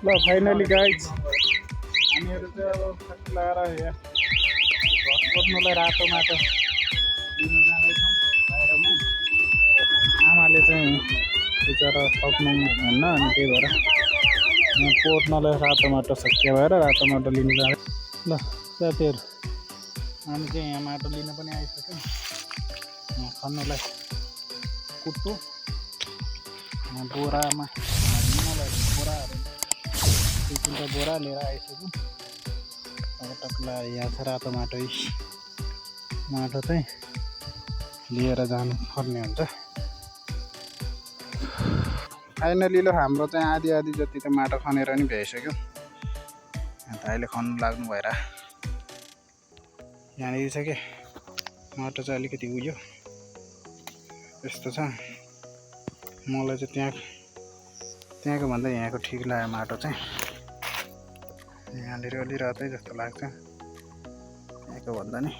ल finally guys हामीहरू चाहिँ अब खसी लगाएर यहाँ घर खोज्नुलाई रातो माटो लिनु जाँदैछौँ बाहिरमा। आमाले चाहिँ बिचरा सक्नुहुन्न अनि त्यही भएर यहाँ पोर्नलाई रातो माटो सकियो भएर रातो माटो लिनु जाँदै। ल साथीहरू हामी चाहिँ यहाँ माटो लिन पनि आइसक्यौँ। यहाँ खन्नुलाई कुट्टो यहाँ बोरामा मलाई बोराहरू 2-3 बोरा लिएर आइसक्यौँ। अब टक्ला यहाँ छ रातो माटो माटो चाहिँ लिएर जानु पर्ने हुन्छ। फाइनली ल हाम्रो चाहिँ आधी जति त माटो खनेर नि भ्याइसक्यो। अन्त अहिले खन्नु लाग्नु भएर यहाँनिर छ के माटो चाहिँ अलिकति उयो यस्तो छ। मलाई चाहिँ त्यहाँको भन्दा यहाँको ठिक लाग्यो माटो चाहिँ। यहाँनिर अलि रातै जस्तो लाग्छ त्यहाँको भन्दा नि।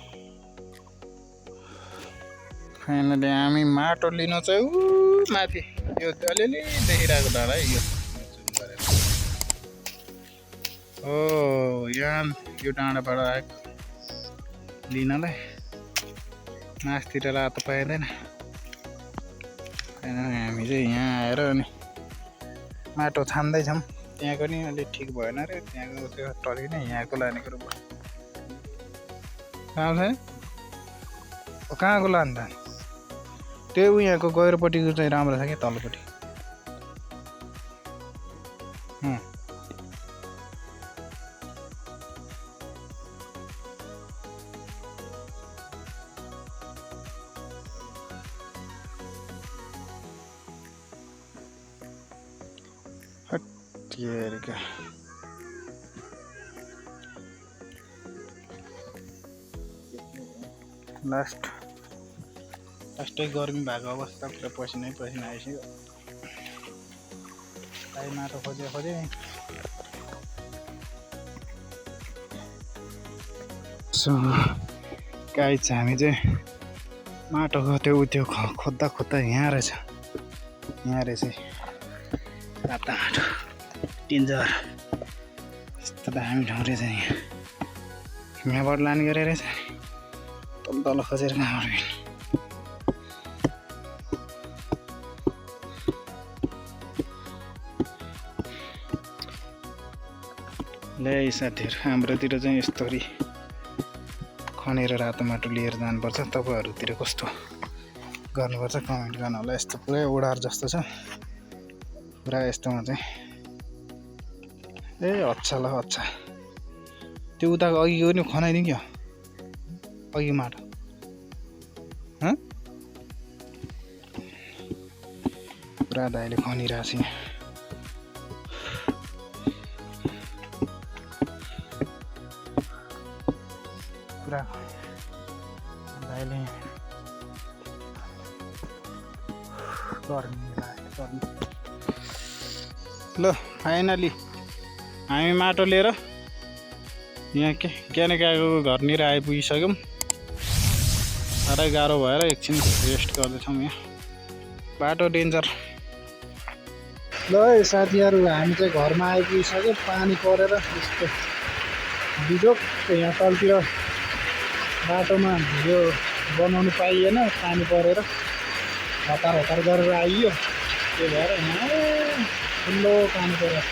फाइनली हामी माटो लिन चाहिँ माथि यो अलिअलि देखिरहेको डाँडा है यो हो यहाँ यो डाँडाबाट आएको लिनलाई। मासतिर रातो पाइँदैन। हामी चाहिँ यहाँ आएर अनि माटो छान्दैछौँ। त्यहाँको नि अलिक ठिक भएन रे त्यहाँको त्यो टली नै यहाँको लाने कुरो भयो। कहाँ छ कहाँको लानु त त्यो यहाँको गहिरोपट्टिको चाहिँ राम्रो छ क्या तल्लोपट्टि। हटिएरिका लास्टै गर्मी भएको अवस्था पुरा पसिनै आइसक्यो। गाई माटो खोजे गाई चाहिँ हामी चाहिँ माटोको त्यो खोज्दा यहाँ रहेछ रातो माटो डेन्जर यस्तो दामी ठाउँ रहेछ। यहाँबाट लाने गरेर रहेछ तल खोजेर कहाँबाट ल्याइ साथीहरू हाम्रोतिर चाहिँ यस्तोरी खनेर रातो माटो लिएर जानुपर्छ। तपाईँहरूतिर कस्तो गर्नुपर्छ कमेन्ट गर्नु होला। यस्तो पुरै ओडार जस्तो छ पुरा यस्तोमा चाहिँ अच्छा त्यो उताको अघिको नि खनाइदिउँ क्या अघि माटो पुरा दाइले खनिरहेको छ यहाँ। पुरा दाइले गर्मी ल फाइनली हामी माटो लिएर यहाँ क्यानेकाको घरनिर आइपुगिसक्यौँ। साह्रै गाह्रो भएर एकछिन रेस्ट गर्दैछौँ। यहाँ बाटो डेन्जर। ल साथीहरू हामी चाहिँ घरमा आइपुगिसक्यो। पानी परेर यस्तो बिजोक यहाँ तलतिर बाटोमा भिडियो बनाउनु पाइएन पानी परेर हतार गरेर आइयो। त्यही भएर यहाँ ठुलो पानी परेर